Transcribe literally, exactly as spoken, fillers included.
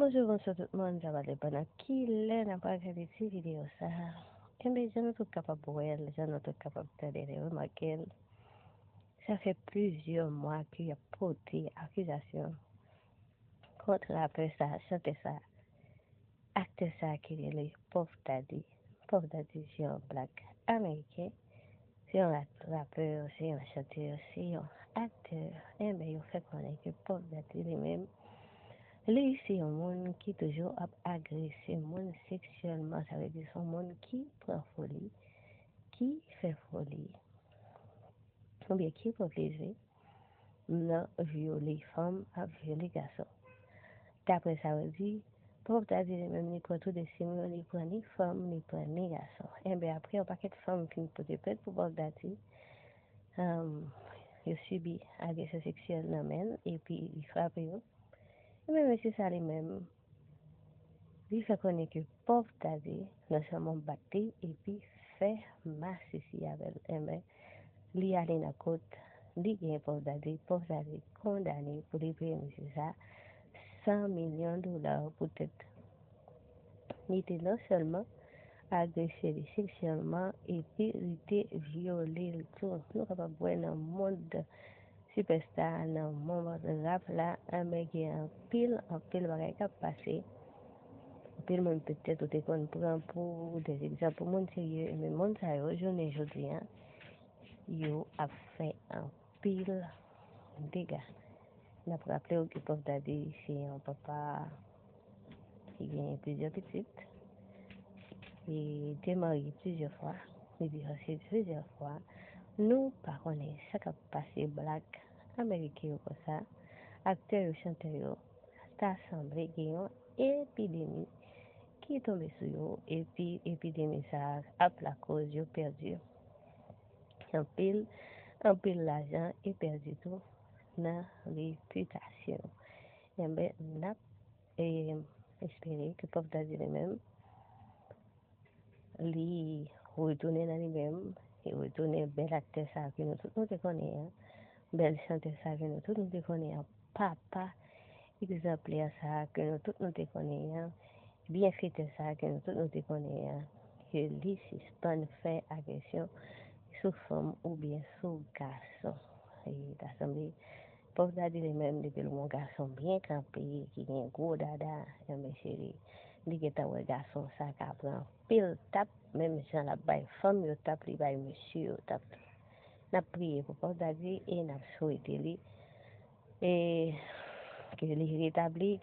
Bonjou, bonswa tout moun, sa va depann nan ki lè n ap gade ti videyo sa a. Enben, jan nou tout kapab wè l, jan nou tout kapab tande l e remake l, sa fè plizyè mwa ke y ap pote akizasyon kont rapè sa, chantè sa, aktè sa ki rele Puff Daddy. Puff Daddy se yon blak ameriken, se yon rapè, se yon chantè, se yon aktè. Enben, yo fè konnen ke Puff Daddy li menm, li se yon moun ki toujou ap agrese moun seksyèlman, sa vle di se yon moun ki pran foli, ki fè foli, oubyen ki pran plezi nan vyole fanm ak vyole gason. Daprè sa yo di, Puff Daddy li menm li pran tou de siy yo, li pran ni fanm, li pran ni gason. Enben, apre yon pakèt fanm fin pote plent pou Puff Daddy, um, yo sibi agresyon seksyèl nan men l, epi li frape yo. Enben, mesye sa li menm, li fè konnen ke Puff Daddy non sèlman bat li, epi fè masisi avè l. Enben, li ale nan kot, li gen Puff Daddy, Puff Daddy kondane pou li peye mesye sa san milyon dola poutèt li te non sèlman agrese li seksyèlman, epi li te vyole l tou. Nou kapab wè nan mond sipèsta, nan mond rap la, enben gen anpil, anpil bagay k ap pase. Anpil moun petèt ou te konn pran pou de egzanp, pou moun serye, men moun sa yo, jounen jodi a, yo ap fè anpil dega. N ap raple w ke Puff Daddy se yon papa ki gen plizyè pitit, li te marye plizyè fwa, li divòse plizyè fwa. Nou pa konnen sa k ap pase blak ameriken yo konsa, aktè yo, chantè yo, ta sanble gen yon epidemi ki tonbe sou yo, epi epidemi sa a ap lakoz yo pèdi anpil, anpil lajan e pèdi tou nan repitasyon. Enben, n ap, e, espere ke Puff Daddy li menm, li retounen nan li menm, li retounen bèl aktè sa a ke nou tout nou te konnen an, bèl chantè sa a ke nou tout nou te konnen an, papa egzanplè sa a ke nou tout nou te konnen an, byenfetè sa a ke nou tout nou te konnen an, ke li sispann fè agresyon sou fanm oubyen sou gason. E ta sanble Puff Daddy li menm, depi l wè yon gason byen kanpe, ki gen gwo dada, enben cheri, li gentan wè gason sa ka pran anpil tap, menm jan l ap bay fanm yo tap, li bay mesye yo tap. N ap priye pou Puff Daddy e n ap swete li, e, ke li retabli,